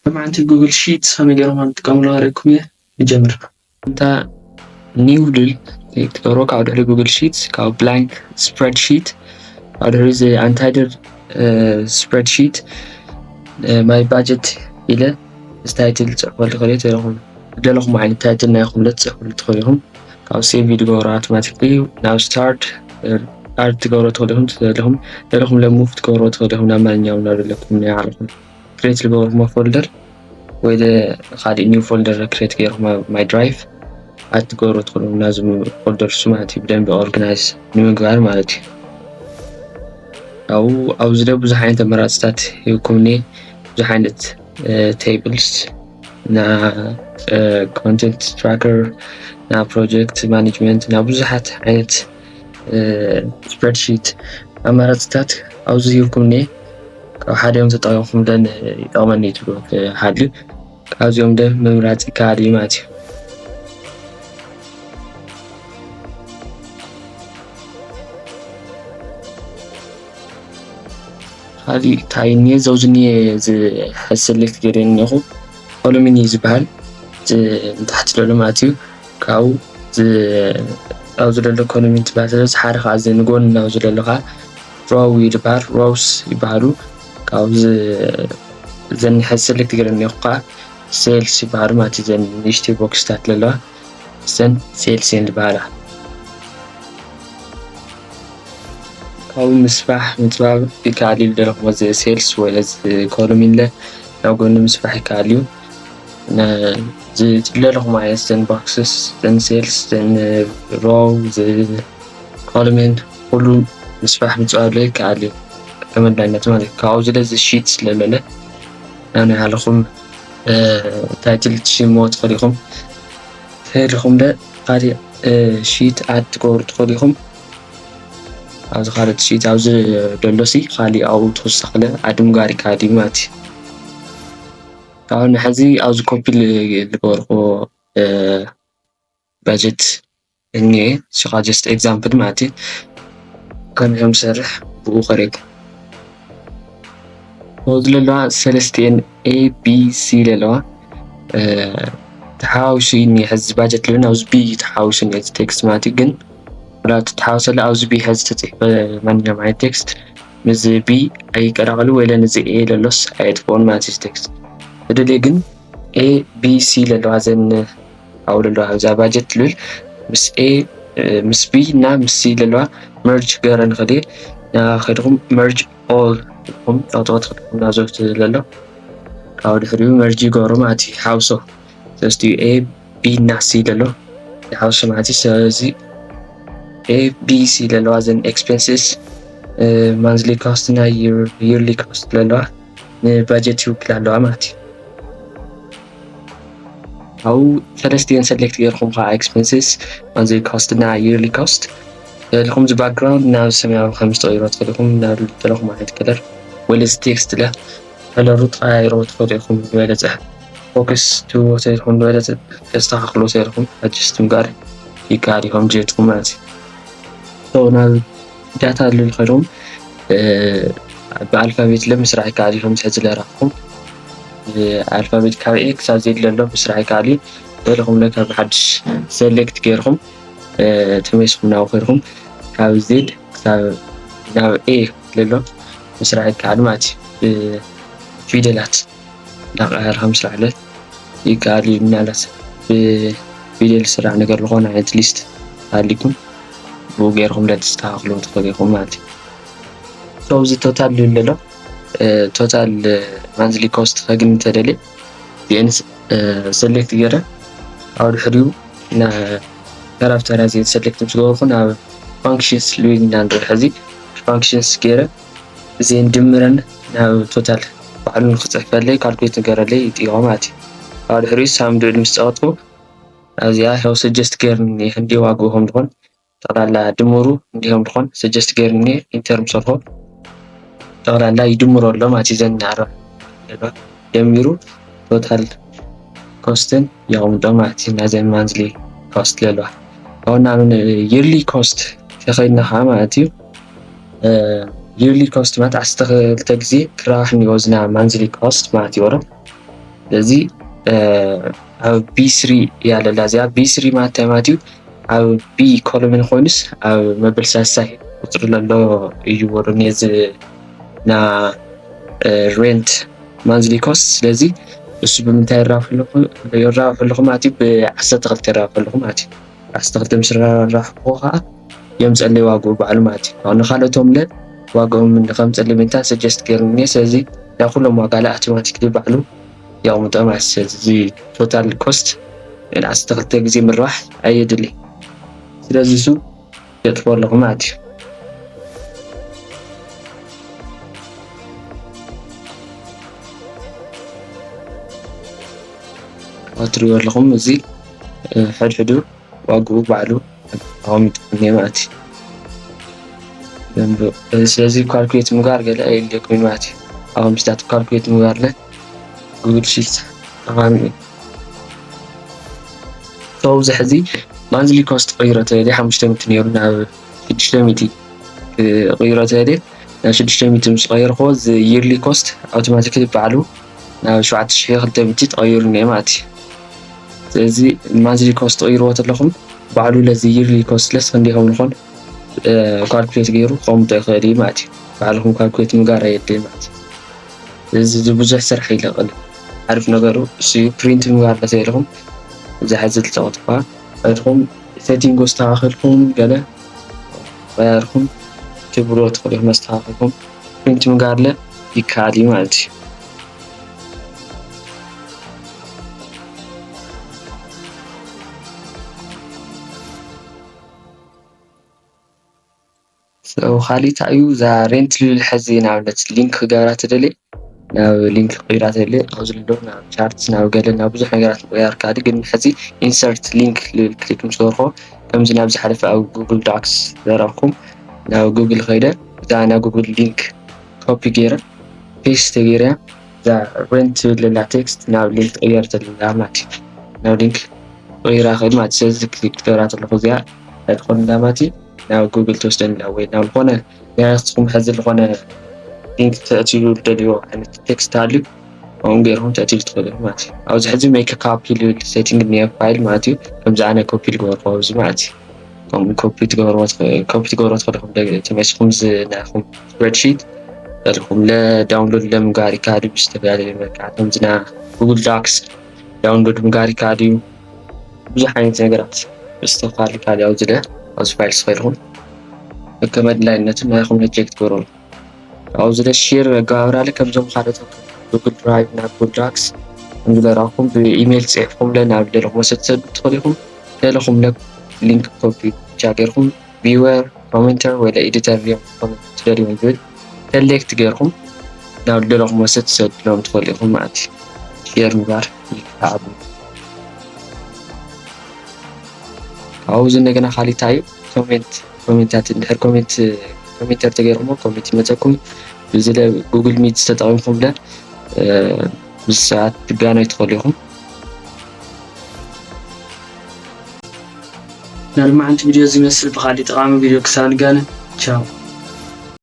ሎማዓንቲ ጉግል ሺት ከመይ ገይሮም ከም ዝጥቀምሉ ከርእየኩም እየ። ንጀምር። እንታ ኒው ድል ክትገብሮ፣ ካብ ድሕሪ ጉግል ሺት፣ ካብ ብላንክ ስፕረድሺት፣ ካብ ድሕሪ እዚ ኣንታይትል ስፕረድሺት ማይ ባጀት ኢለ እዚ ታይትል ትፅሕፈሉ ትኽእሉ ኢኹም። ዝደለኹም ዓይነት ታይትል ናይኹም ኢለ ትፅሕፈሉ ትኽእሉ ኢኹም። ካብ ሴቭ ትገብሮ ኣውቶማቲክሊ ናብ ስታርት ኣድ ትገብሮ ትኽእሉ ኢኹም። ትደለኹም ደለኹም ለሙቭ ትገብሮ ትኽእሉ ኢኹም ናብ ማንኛውም ናብ ዘለኩም ናይ ዓለኹም ክሬት ዝገበርኩሞ ፎልደር ወይ ደ ካልእ ኒው ፎልደር ክሬት ገይርኩም ኣብ ማይ ድራይቭ ኣድ ትገብሩ ትኽእሉ ናዚ ፎልደር እሱ ማለት እዩ። ብደንቢ ኦርጋናይዝ ንምግባር ማለት እዩ። ኣብኡ ኣብዚ ደ ብዙሕ ዓይነት ኣመራፅታት ሂብኩምኒ፣ ብዙሕ ዓይነት ቴብልስ፣ ና ኮንቴንት ትራከር፣ ና ፕሮጀክት ማኔጅመንት፣ ና ብዙሓት ዓይነት ስፕረድሺት ኣማራፅታት ኣብዚ ሂብኩም እኒኤ። ካብ ሓዲኦም ተጠቂምኩም ደን ይጠቕመኒ ትብሉ ክሃልዩ ካብዚኦም ደ ምምራፅ ይከኣል እዩ ማለት እዩ። ካሊእ እንታይ እኒኤ? ዘውዚ እኒኤ፣ እዚ ሕዚ ሰሌክት ገይረ እኒኤኹ ኮሎሚኒ ዝበሃል፣ እዚ ንታሕቲ ዘሎ ማለት እዩ። ካብኡ ዝ-፣ ኣብዚ ዘሎ ኮሎሚኒ ትበሃል። ስለዚ ሓደ ከዓ እዚ ንጎኒ ናብዚ ዘሎ ከዓ ሮው ይበሃል፣ ሮውስ ይበሃሉ። ካብዚ እዘን ሕዚ ሰሌክት ገይረ እኒኤኹ ከዓ ሴልስ ይበሃሉ ማለት እዩ። እዘን ንእሽተይ ቦክስታት ዘለዋ እዘን ሴልስ እየን ዝበሃላ። ካብኡ ምስፋሕ ምፅባብ ይከኣል እዩ። ዝደለኹሞ እዚ ሴልስ ወይ እዚ ኮሎሚን ለ ናብ ጎኒ ምስፋሕ ይከኣል እዩ። ነ-፣ ዝደለኹም ዓይነት ዘን ቦክስስ፣ ዘን ሴልስ፣ ዘን ሮው፣ ዘ ኮሎሚን ኩሉ ምስፋሕ ምፅባብ ለ ይከኣል እዩ። ተመላይነት ማለት እዩ። ካብኡ ዝለ እዚ ሺት ስለለለ ናብ ናይ ባዕልኹም፣ እ፣ ታይትል ትሽሞ ትኽእሉ ኢኹም። ተልኹም ለ ካልእ፣ እ፣ ሺት ኣድ ትገብሩ ትኽእሉ ኢኹም። ኣብዚ ካልእ ሺት ኣብዚ ደሎሲ ካልእ ኣብኡ ተወሳኺ ለ ኣድ ምግባር ይከኣል እዩ ማለት እዩ። ካብ ንሕዚ ኣብዚ ኮፒ ል-፣ ልገበርኩ፣ እ፣ ባጀት እኒኤ። እሱ ከዓ ጀስት ኤግዛምፕል ማለት እዩ። ከመይ ከም ዝሰርሕ ብኡ ከርእየኩም። ኣብዚ ዘለዋ ሰለስቲኤን ኤ ቢ ሲ ዘለዋ፣ እ፣ ተሓዋዊሱ እዩ እኒኤ። ሕዚ ባጀት ልብል ኣብዚ ቢ እዩ ተሓዋዊሱ እኒኤ፣ እዚ ቴክስት ማለት እዩ። ግን ወላ እቲ ተሓዋወሰለ ኣብዚ ቢ ሕዚ ተፅሒፈ ማንኛውም ዓይነት ቴክስት ምስ ቢ ኣይቀላቐሉ ወይ ለ ንዚ ኤ ለሎስ ኣየጥፍኦን ማለት እዩ ቴክስት። ብድልየ ግን ኤ ቢ ሲ ለለዋ ዘን ኣብኡ ለለዋ ኣብዛ ባጀት ልብል ምስ ኤ፣ እ፣ ምስ ቢ እና ምስ ሲ ለለዋ መርጅ ገረ ንኽእል እየ። ንዓ ከድኹም መርጅ ኦል ኢኹም ጠቕጥቕት ክድኩም ናዞት ለሎ ካብ ድሕሪኡ መርጅ ይገብሮ ማለት እዩ። ሓውሶ ሰለስቲኡ ኤ ቢ እና ሲ ለሎ ይሓውሶ ማለት እዩ። ስለዚ ኤ ቢ ሲ ለለዋ ዘን ኤክስፔንስስ፣ እ፣ ማንዝሊ ኮስት እና ይር-፣ ይርሊ ኮስት ለለዋ ንባጀት ይውክላ ኣለዋ ማለት እዩ። ኣብኡ ሰለስቲኤን ሰሌክት ገይርኩም ከዓ ኤክስፔንስስ፣ ማንዝሊ ኮስት እና ይርሊ ኮስት ኢልኩም እዚ ባክግራውንድ ናብ ሰማያዊ ከም ዝትቕይሮ ትኽእሉ ኢኹም፣ ናብ ዝደለኹም ዓይነት ከለር ወይ እዚ ቴክስት ለ ከለሩ ትቐያይሮ ትኽእሉ ኢኹም። ዝበለፀ ፎከስ ትህብዎ ተይልኩም፣ ዝበለፀ ተስተኻኽሎ ተይልኩም ኣጅስት ምግባር ይከኣል እዩ፣ ከም ድሌትኩም ማለት እዩ። ሶ ናብ ዳታ ልል ከይዶም፣ እ፣ ብኣልፋቤት ለ ምስራሕ ይከኣል እዩ፣ ከም ዝሕዚ ለራኽኩም። እ፣ ኣልፋቤት ካብ ኤ ክሳብ ዜድ ለሎ ምስራሕ ይከኣል እዩ። ዘለኹም ለ ካብ ሓድሽ ሰሌክት ገይርኩም፣ እ፣ ተመሊስኩም ናብ ከይድኩም ካብ ዜድ ክሳብ ናብ ኤ ለሎ ምስራሕ ይከኣል ማለት እዩ። ብፊደላት እንዳቐያየርካ ምስራሕ ለ ይከኣል እዩ። ምናልባት ብፊደል ዝስራሕ ነገር ዝኾነ ዓይነት ሊስት ሃሊኩም ብኡ ገይርኩም ለ ተስተኻኽሉ ትኽእሉ ኢኹም ማለት እዩ። ሶ እዚ ቶታል ዝብል ኣሎ፣ እ፣ ቶታል ማንዝሊ ኮስት ከግኒ እንተደልየ እዚአን ስ-፣ እ፣ ሰሌክት ገይረ ኣብ ድሕሪኡ ና-፣ ተራ ብተራ እዚአን ሰሌክት ምስ ገበርኩ ናብ ፋንክሽንስ ልብል ኢና ንርኢ። ሕዚ ፋንክሽንስ ገይረ እዚአን ድምረን ናብ ቶታል ባዕሉ ንክፅሕፈለይ ካልኩሌት ንገረለይ ይጥይቖ ማለት እዩ። ኣብ ድሕሪኡ ሳም ድብል ምስ ፀቐጥኩ ኣብዚኣ ያው ሰጀስት ገይርኒ ክንዲ ዋግኡ ከም ዝኾን ጠቕላላ ድምሩ እንዲሆም ዝኾን ሰጀስት ገይርኒ ኢንተር ምሰርኮ ጠቕላላ ይድምሮ ኣሎ ማለት እዩ። ዘን ኣርባዕተ ደሚሩ ቶታል ኮስትን የቕምጦ ማለት እዩ። ናዘን ማንዝሊ ኮስት ለለዋ። ኣሁን ናብ ይርሊ ኮስት ተኸይድና ከዓ ማለት እዩ። እ፣ ይርሊ ኮስት ማለት ዓሰርተ ክልተ ግዜ ክራባሕ እኒኦ ዝና ማንዝሊ ኮስት ማለት እዩ። ወረ ስለዚ ኣብ ቢ ስሪ እያ ለላ እዚኣ። ቢ ስሪ ማለት እንታይ ማለት እዩ? ኣብ ቢ ኮሎምን ኮይኑስ ኣብ መበል ሳልሳይ ቁፅሪ ለሎ እዩ ወሩን እዚ ና ሬንት ማንዝሊ ኮስት። ስለዚ እሱ ብምንታይ ይራኸብ ኣለኹ ማለት እዩ? ብዓሰርተ ክልተ ይራኸብ ኣለኹ ማለት እዩ። ዓሰርተ ክልተ ምስ ራኸብኩ ከዓ የምፀለይ ዋግኡ ባዕሉ ማለት እዩ። ንካልኦቶም ለ ዋግኦም ከምፀለይ ምንታ ሰጀስት ገይሩኒ። ስለዚ ናይ ኩሎም ዋጋ ለ ኣውቶማቲክሊ ባዕሉ የቕምጦ ማለት እዩ። ስለዚ ቶታል ኮስት ዓሰርተ ክልተ ግዜ ምርባሕ ኣየድሊ። ስለዚ እሱ የጥፎ ኣለኹ ማለት እዩ። ትሪእዎ ኣለኹም እዚ ሕድሕዱ ዋግኡ ባዕሉ ኣቐሚጡ እኒአ ማለት እዩ። ስለዚ ካልኩሌት ምግባር ገለ ኣየድልየኩም እዩ ማለት እዩ። ኣብኦም ስታት ካልኩሌት ምግባር ለ ጉግል ሺት ጠቓሚ እዩ። ሰው እዚ ሕዚ ማንዝሊ ኮስት ቀይሮ ተደልየ ሓሙሽተ ሚእቲ ነይሩ ናብ ሽዱሽተ ሚእቲ ቀይሮ ተደልየ ናብ ሽዱሽተ ሚእቲ ምስ ቀየርክዎ እዚ ይርሊ ኮስት ኣውቶማቲክሊ ባዕሉ ናብ ሸውዓተ ሽሕ ክልተ ሚእቲ ተቐይሩ እኒአ ማለት እዩ። ስለዚ ማንዝሊ ኮስት ትቕይርዎ ተለኹም ባዕሉ ለዚ ይርሊ ኮስት ለስ ክንደይ ከም ዝኾን ካልኩሌት ገይሩ ከቕምጦ ይኽእል እዩ ማለት እዩ። ባዕልኹም ካልኩሌት ምግባር ኣየድልይ ማለት እዩ። ስለዚ እዚ ብዙሕ ስራሕ ይለቕል። ሓሪፍ ነገሩ እሱ እዩ። ፕሪንት ምግባር ለተኢልኹም እዚ ሕዚ ልፀቕጥኳ ኢልኩም ሴቲንግ ኣስተኻኺልኩም ገለ ቀያርኩም ትብሎ ትኽእሉ ኢኹም ኣስተኻኺልኩም ፕሪንት ምግባር ለ ይከኣል እዩ ማለት እዩ። So፣ ካሊእ እንታይ እዩ? እዛ ሬንት ልብል ሕዚ ንኣብነት ሊንክ ክገብራ ተደልየ ናብ ሊንክ ክቕይራ ተደልየ ኣብዚ ዘሎ ናብ ቻርትስ ናብ ገለ ናብ ብዙሕ ነገራት ምቕያር ካሊ ግን ሕዚ ኢንሰርት ሊንክ ልብል ክሊክ ምስ ገበርኮ ከምዚ ናብ ዝሓለፈ ኣብ ጉግል ዶክስ ዘረብኩም ናብ ጉግል ከይደ እዛ ናይ ጉግል ሊንክ ኮፒ ገይረ ፔስት ገይረ እዛ ሬንት ትብል ዘላ ቴክስት ናብ ሊንክ ትቕየር ዘላ ማለት እዩ። ናብ ሊንክ ቁይራ ክእል ማለት ስለዚ ክሊክ ትገብራ ተለኹ እዚኣ እንታይ ትኾን እላ ማለት እዩ ናብ ጉግል ትወስደኒ እላ ወይ ናብ ዝኾነ ናይ ንስኹም ሕዚ ዝኾነ ሊንክ ተእትሉ ዝደልዮ ዓይነት ቴክስት ሃልዩ ከምኡ ገይርኩም ተእትሉ ትኽእሉ ማለት እዩ። ኣብዚ ሕዚ ሜክ ካፒ ልብል ሴቲንግ እኒኦ ፋይል ማለት እዩ። ከምዚ ኣነ ኮፒ ዝገበርኩ ኣብዚ ማለት እዩ። ከምኡ ኮፒ ትገብርዎ ትኽ- ኮፒ ትገብርዎ ትኽእሉ ኢኹም። ደግ- እቲ መሲኹም እዚ ናይኹም ስፕሬድሺት ተልኩም ለዳውንሎድ ለምግባር ይከኣል እዩ ብዝተፈላለየ መልክዓት ከምዚ ና ጉግል ዳክስ ዳውንሎድ ምግባር ይከኣል እዩ። ብዙሕ ዓይነት ነገራት ምስትኽኻል ይከኣል እዩ። ኣብዚ ለ ኣብዚ ፋይል ስኸ ኢልኩም ከከም ኣድላይነቱ ናይኹም ነጀክት ትገብሩ ኣለኹም። ኣብዚ ለ ሼር ኣገባብራ ለ ከምዞም ካልኦት ጉግል ድራይቭ ናብ ጉግል ዳክስ ከምዚ ለ ረኹም ብኢሜይል ፅሒፍኩም ለ ናብ ደለኹም ወሰድ ትሰዱ ትኽእሉ ኢኹም። ደለኹም ለ ሊንክ ኮፒ ብቻ ገይርኩም ቪወር ኮሜንተር ወይ ኤዲተር እዮም ክኾኑ ትደልዮም ዝብል ሰሌክት ገይርኩም ናብ ዝደለኹም ወሰድ ትሰድሎም ትኽእሉ ኢኹም ማለት እዩ። ሼር ምግባር ይከኣል። ካብኡ እዚ እንደገና ካሊእ እንታይ እዩ ኮሜንት ኮሜንታት እንድሕር ኮሜንት ኮሜንተር ተገይርኩሞ ኮሜንት ይመፀኩም ብዚ ጉግል ሚት ዝተጠቐምኩም ለ ምስ ሰባት ትገናኙ ትኽእሉ ኢኹም። ናይ ሎማዓንቲ ቪድዮ እዚ ይመስል። ብኻሊእ ጠቓሚ ቪድዮ ክሳብ ንገናኝ ቻው።